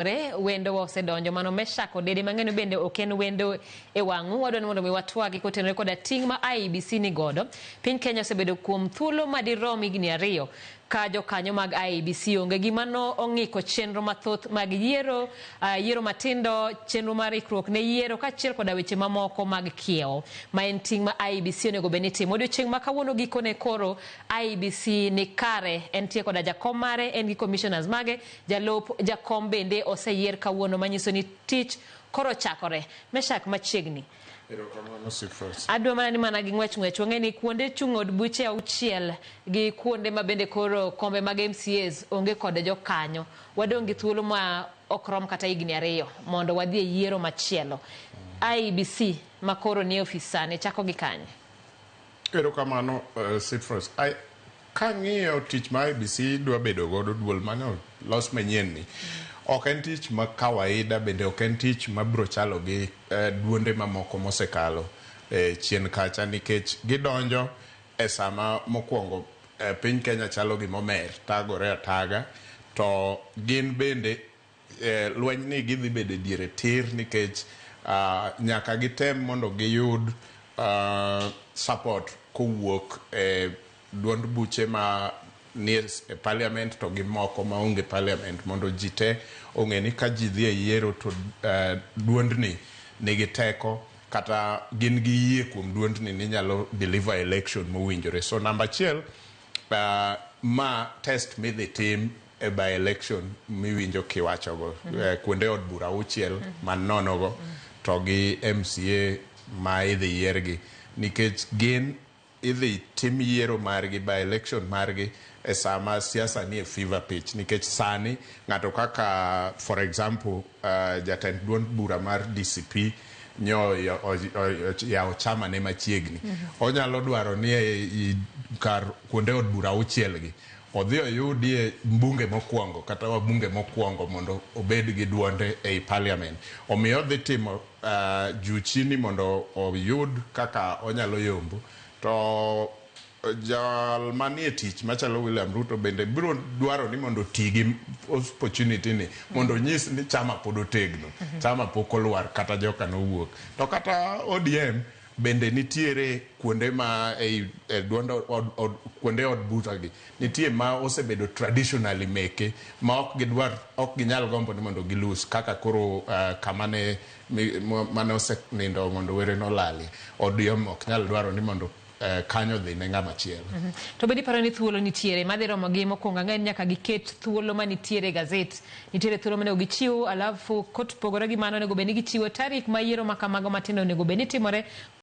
Re wendo wa osedonjo mano Meshak Odede mang'eno bende ok en wendo e wang'u. Wadwa ni mondo mi watwagi kotenore koda ting' ma IEBC ni godo. Piny Kenya osebedo kuom thuolo madirom higni 2 ka jokanyo mag IEBC onge. Gima no ong'iko chenro mathoth mag yiero, yiero matindo, chenro mar ikruok ne yiero kaachiel koda weche mamoko mag kiewo ma en ting' ma IEBC onego bed ni timo. Odiochieng' ma kawuono gikone koro IEBC ni kare, entie koda jakom mare, en gi commissioners mage. Jalup jakom bende oseyier kawuono manyiso ni tich koro chakore. Meshak machiegni. Erokamano Sifras. Adwa mana ni mana gi ng'wech ng'wech wang'e ni kuonde chung' od buche 6 gi kuonde ma bende koro kombe mag MCAs onge kod jokanyo. Wadong' gi thuolo ma ok rom kata higni 2 mondo wadhi e yiero machielo. IEBC ma koro nie ofis sani chako gi kanye? Erokamano Sifras. Kang'iyo tich ma IEBC dwa bedo godo duol mane olos manyien ni, ok en tich ma kawaida bende ok en tich mabiro chalo gi duonde mamoko mosekalo chien kacha nikech gidonjo e sama mokwongo piny Kenya chalo gimomer tagore ataga to gin bende lweny ni gidhi bedo e diere tir nikech nyaka gitem mondo giyud support kowuok e duond buche ma nie e parliament to gi moko maonge parliament mondo ji te ong'e ni ka ji dhi e yiero to duondni nigi teko kata gin gi yie kuom duondni ni nyalo deliver election mowinjore. So namba 1 ma test midhi tim e by election miwinjo kiwachogo kuonde od bura 6 man nono go to gi MCA ma idhi yiergi nikech gin idhi tim yiero margi by election margi e sama siasa nie fever pitch nikech sani ng'ato kaka for example jatend duond bura mar DCP nyo yawo chama ne machiegni onyalo dwaro ni kar kuonde od bura 6 gi odhi oyudie mbunge mokwongo kata wabunge mokwongo mondo obed gi duonde ei parliament. Omiyo odhi timo juu chini mondo oyud kaka onyalo yombo. To jal manie tich machalo William Ruto bende biro dwaro ni mondo oti gi opportunity ni mondo onyis ni chama pod otegno, chama pok olwar kata joka nowuok. To kata ODM bende nitiere kuonde ma ei duond od kuonde od bura gi nitie ma osebedo traditionally meke ma ok gidwar ok ginyal gombo ni mondo gilus kaka koro kama ne mane osenindo mondo were nolali. ODM ok nyal dwaro ni mondo kanyo dhi ne ng'ama chielo. To bende iparo ni thuolo nitiere madhi romo gi mokwongo ang'e ni nyaka giket thuolo manitiere e gazet. Nitiere thuolo monego gichiw alafu kopogore gi mano onego bed ni gichiwo tarik ma yiero ma kamago matindo onego bed ni timore.